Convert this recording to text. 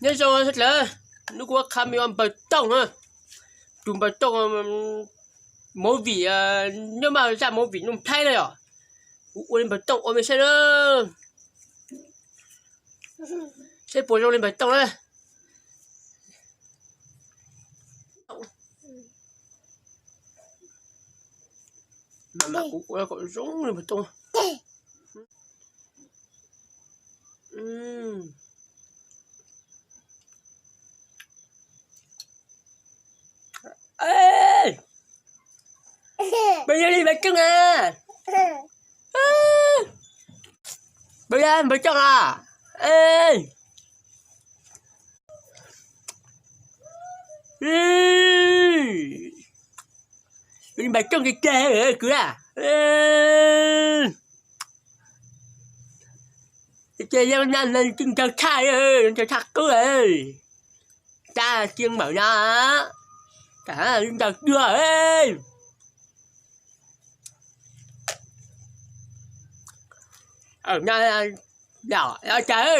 Nyob zoo sawv daws, hnub kuv qha me ua npawg Tooj na, tus npawg Tooj movie, nyob mas zaj movie Nuj Nplhaib na yom. Kuv ua li npawg Tooj ua me saib na, saib puas zoo li npawg Tooj na. Mas kuv ua kom zoo li npawg Tooj. Npawg yog li npawg Tooj a, npawg yog npawg Tooj a. Npawg Tooj kiag kiag kwv a. Ces yeej ncaws tshaj, ncaws tshaj qwb, tsa kiag npaum no, ncaws dua. Yom, cas,